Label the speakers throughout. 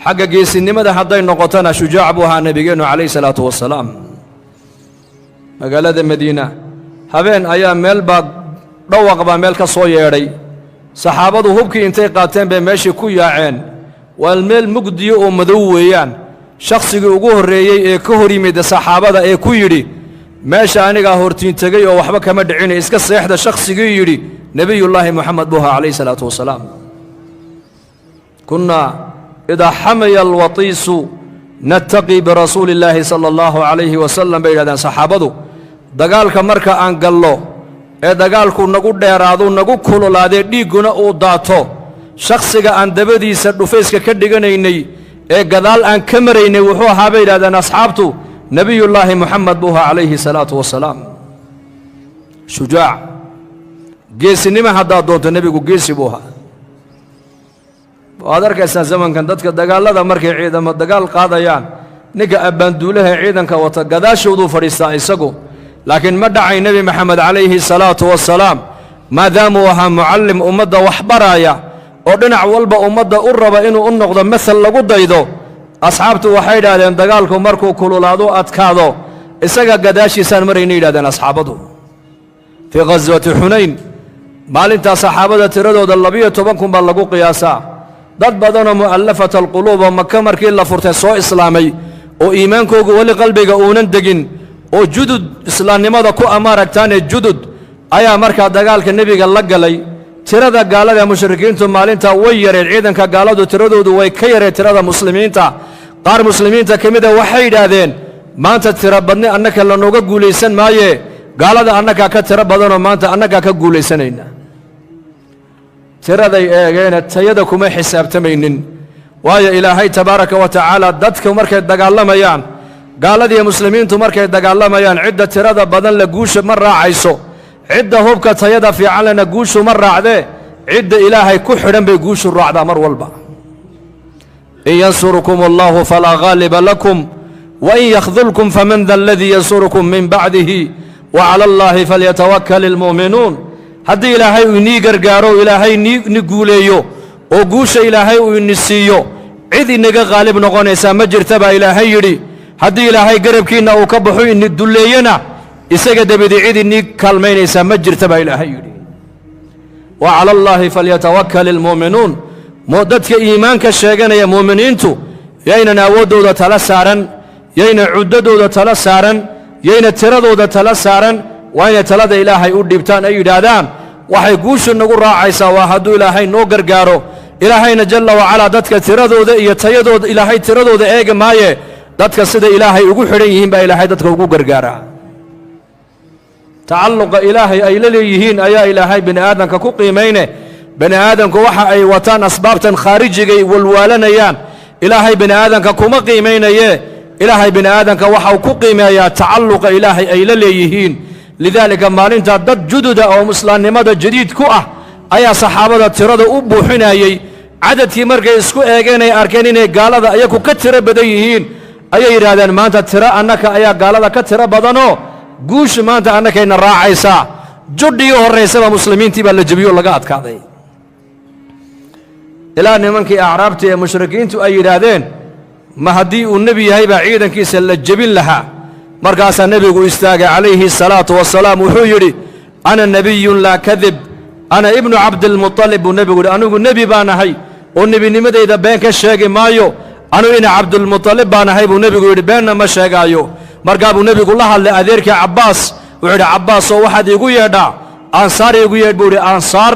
Speaker 1: Xagga geesinimada hadday noqotona, shujaac buu ahaa nebigeennu calayhi salaatu wasalaam. Magaalada Madiina habeen ayaa meel baa dhawaq baa meel ka soo yeedhay. Saxaabadu hubkii intay qaateen bay meeshii ku yaaceen. Waa meel mugdiyo oo madow weeyaan. Shakhsigii ugu horreeyey ee ka hor yimid saxaabada ee ku yidhi, "Meesha anigaa hortiin tegey oo waxba kama dhicina, iska seexda," shakhsigii yidhi Nebiyullaahi Moxamed buu ahaa calayhi salaatu wasalaam. "كنا إذا حمي الوطيس نتقي برسول الله صلى الله عليه وسلم," bay yidhahdeen saxaabadu. Dagaalka marka aan gallo ee dagaalku nagu dheeraadu, nagu kululaadee, dhiigguna uu daato, shakhsiga aan dabadiisa dhufayska ka dhiganaynay ee gadaal aan ka maraynay wuxuu ahaa, bay yidhahdeen asxaabtu, Nebiyullaahi Moxamed buu ahaa calayhi salaatu wasalaam. Shujaac, geesinimo haddaad doonto, nebigu geesi buu ahaa. Waad arkaysaa zamankan dadka dagaallada markay ciidamo dagaal qaadayaan, ninka abbaanduulaha ciidanka wata gadaashooduu fadhiistaa isagu. Laakiin ma dhacay Nebi Maxamed calayhi salaatu wasalaam, maadaamuu ahaa mucallim ummadda wax baraaya oo dhinac walba ummadda u raba inuu u noqdo masal lagu daydo. Asxaabtu waxay idhahdeen, dagaalku markuu kululaadu adkaado, isaga gadaashiisaan marayna, yidhahdeen asxaabadu. Fii ghaswati Xunayn, maalintaa saxaabada tiradooda 12,000 baa lagu qiyaasaa. Dad badanoo مؤلفة القلوب oo Maka markii la furtay soo islaamay oo iimaankoogu weli qalbiga uunan degin oo judud islaamnimada ku amaaragtaane judud ayaa markaa dagaalka nebiga la galay. Tirada gaalada ee mushrikiintu maalintaa way yareen. Ciidanka gaaladu tiradoodu way ka yareen tirada muslimiinta. Qaar muslimiinta ka mida waxay yidhaahdeen, "Maanta tiro badni annaka lanooga guulaysan maaye, gaalada annagaa ka tiro badanoo maanta annagaa ka guulaysanayna." Tiraday eegeene, tayada kuma xisaabtamaynin. Waayo, Ilaahay tabaaraka wa tacaala dadku markay dagaalamayaan, gaaladiiyo muslimiintu markay dagaalamayaan, cidda tirada badan la guusha ma raacayso, cidda hubka tayada fiican lena guushu ma raacdee, cidda Ilaahay ku xidhan bay guushu raacdaa mar walba. "إن ينصركم الله فلا غالب لكم وإن يخذلكم فمن ذا الذي ينصركم من بعده وعلى الله فليتوكل المؤمنون." Haddii Ilaahay uu inii gargaaro, Ilaahay ni guuleeyo oo guusha Ilaahay uu ini siiyo, cid inaga qaalib noqonaysaa ma jirta, baa Ilaahay yidhi. Haddii Ilaahay garabkiinna uu ka baxo, ini dulleeyana, isaga dabadi cid inii kaalmaynaysaa ma jirta, baa Ilaahay yidhi. وعلى الله فليتوكل المؤمنون. Dadka iimaanka sheeganaya, mu'miniintu, yaynan awooddooda tala saaran, yayna cuddadooda tala saaran, yayna tiradooda tala saaran. Waa inay talada Ilaahay u dhiibtaan, ay yidhaahdaan, "Waxay guushu nagu raacaysaa waa hadduu Ilaahay noo gargaaro." Ilaahayna jalla wacalaa dadka tiradooda iyo tayadooda Ilaahay tiradooda eegi maaye, dadka sida Ilaahay ugu xidhan yihiin baa Ilaahay dadka ugu gargaaraa. Tacalluqa Ilaahay ay la leeyihiin ayaa Ilaahay bini aadamka ku qiimayne. Bani aadamku waxa ay wataan, asbaabtan khaarijigay walwaalanayaan, Ilaahay bini aadamka kuma qiimaynaye. Ilaahay bini aadamka waxau ku qiimeeyaa tacalluqa Ilaahay ay la leeyihiin. لذلك maalintaa dad jududa oo islaamnimada jadiid ku ah ayaa saxaabada tirada u buuxinayey. Cadadkii markay isku eegeen ay arkeen inay gaalada iyaku ka tiro badan yihiin, ayay yidhaahdeen, "Maanta tiro annaka ayaa gaalada ka tiro badanoo guusha maanta annakayna raacaysaa." Judhii horraysaba muslimiintii baa la jebiyo, laga adkaaday, ilaa nimankii acraabtii ee mushrikiintu ay yidhaahdeen, "Ma haddii uu nebi yahay baa ciidankiisa la jebin lahaa?" Markaasaa nebigu istaagay calayhi الsalaatu wasalaam. Wuxuu yidhi, "أنا نبي لا كذب، أنا ابن عبد المطلب," buu nebigu yidhi. "Anigu nebi baan ahay oo nebinimadayda been ka sheegi maayo. Anigu ina Cabdulmuطalib baan ahay," buu nebigu yidhi, "beenna ma sheegaayo." Markaa buu nebigu la hadlay adeerkii Cabbaas. Wuxuu yidhi, "Cabbaas oo waxaad iigu yeedhaa Ansaar, iigu yeedh," buu yidhi. Ansaar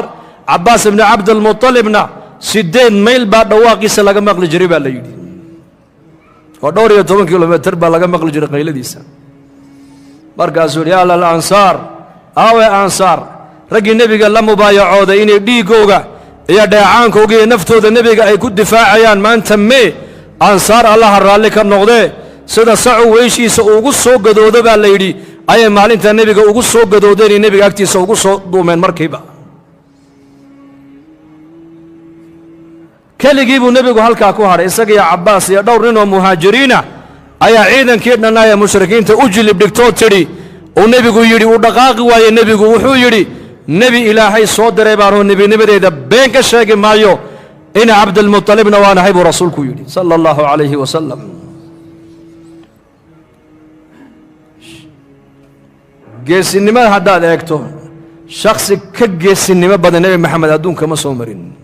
Speaker 1: Cabbaas ibnu Cabdilmuطalibna 8 mayl baa dhawaaqiisa laga maqli jiray, baa la yidhi, oo dhowr iyo toban kilomitir baa laga maqli jiray qayladiisa. Markaasuu yidhi, "يا للأنصار, aawe Ansaar?" Raggii nebiga la mubaayacooday inay dhiiggooga iyo dheecaankooga iyo naftooda nebiga ay ku difaacayaan maanta mee? Ansaar, Allaha raalli ka noqdee, sida sacu weyshiisa ugu soo gadoodo, baa la yidhi, ayay maalinta nebiga ugu soo gadoodeen iyo nebiga agtiisa ugu soo duumeen markiiba. Keligii buu nebigu halkaa ku hadhay. Isagiyo Cabbaas iyo dhowr nin oo muhaajiriina ayaa ciidankii dhannaa ee mushrikiinta u jilib dhigtoo tidhi uu nebigu yidhi, uu dhaqaaqi waaye. Nebigu wuxuu yidhi, "Nebi Ilaahay soo diray baanoo nebinimadeeda been ka sheegi maayo." Ina Cabdilmuطalibna waan ahay, buu rasuulku yidhi sala allahu calayhi wasalam. Geesinimada haddaad eegto, shaksi ka geesinimo badan Nebi Maxamed adduunka ma soo marin.